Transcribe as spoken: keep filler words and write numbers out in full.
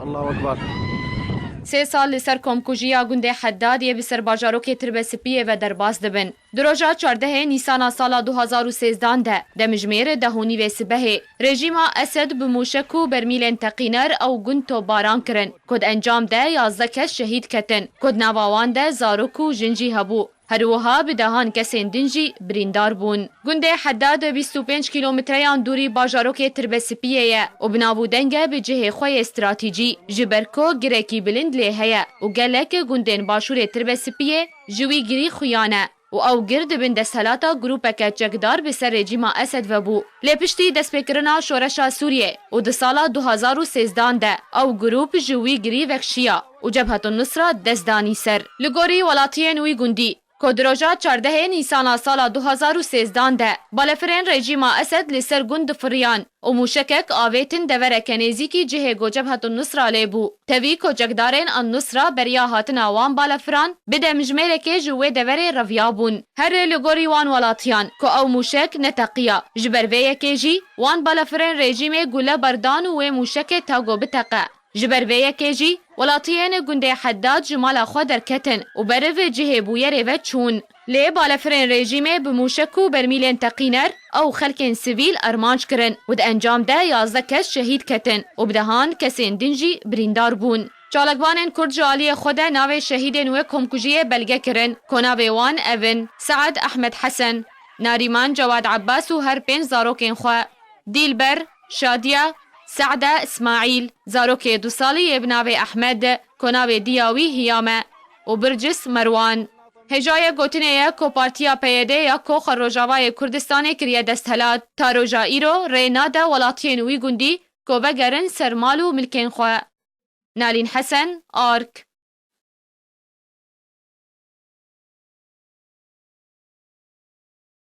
Allahu Ekber. Sê sal li ser komkujiya gundê Heddadiyê bi ser bajarokê Tirbesipiyê ve derbas dibin. Di roja çardehê Nîsana sala du hazar û sêzdan de, demjimêr deh û nîvê sibehê, rejîma Esed bi mûşek û bermîlên teqîner ew gund topbaran kirin, ku di encam de yazdeh kes şehîd ketin, ku di nava wan de zarok û jin jî hebû. Her wiha bi dehan kesên din jî birîndar bûn. Gundê Heddad bîst û pênc kîlometreyan dûrî bajarokê Tirbesipiyê ye û bi nav û deng e bi cihê xwe yê stratîcî, ji ber ku girekî bilind lê heye û gelek gundên başûrê Tirbesipiyê ji wî girî xuya ne û ew gir di bin desthilata grûpeke çekdar bi ser rejîma Esed vebû. Lê piştî destpêkirina şoreşa Sûriyê û di sala du hazar û sêzdan de ew grûp ji wî girî vekşiya û Cebhetun Nusra dest danî ser. Li gorî welatiyên wî gundî, ku di roja çardehê Nîsana sala du hazar û sêzdan de balefirên rejîma Esed li ser gund difiriyan û mûşekek avêtin devereke nêzîkî cihê ku Cebhetun Nusra lê bû. Tevî ku çekdarên An-Nusra beriya hatina wan balefiran bi demjimêrekê ji wê deverê reviyabûn. Her li gorî wan welatiyan ku ew mûşek neteqiya, ji ber vê yekê jî wan balefirên rejîmê gule berdan û wê mûşekê ta ku biteqe. Ji ber vê yekê jî welatiyên gundê Heddad ji mala xwe derketin û beriv cihê bûyerê ve çûn. Lê balefirên rejîmê bi mûşek û bermîlên teqîner ew xelkên sivîl armanc kirin û di encam de yazdeh kes şehîd ketin û bi dehan kesên din jî birîndar bûn. Çalakvanên Kurd ji aliyê xwe de navê şehîdên wê komkujiyê belge kirin, ku navê wan ev in: Sead Ehmed Hesen, Narîman Cewad Abbas û her pênc zarokên xwe. Dîlber, Şadiya, Se'de Îsmaîl, zarokê du salî yê bi navê Ehmed, ku navê diya wî Hiyam e, û Bircis Merwan. Hêjayê gotinê ye ku Partiya P Y D ya Koxa Rojavayê Kurdistanê kiriye desthilat. Ta roja îro rê nade welatiyên wî gundî ku vegerin ser mal û milkên xwe. Nalîn Hesen, Ark.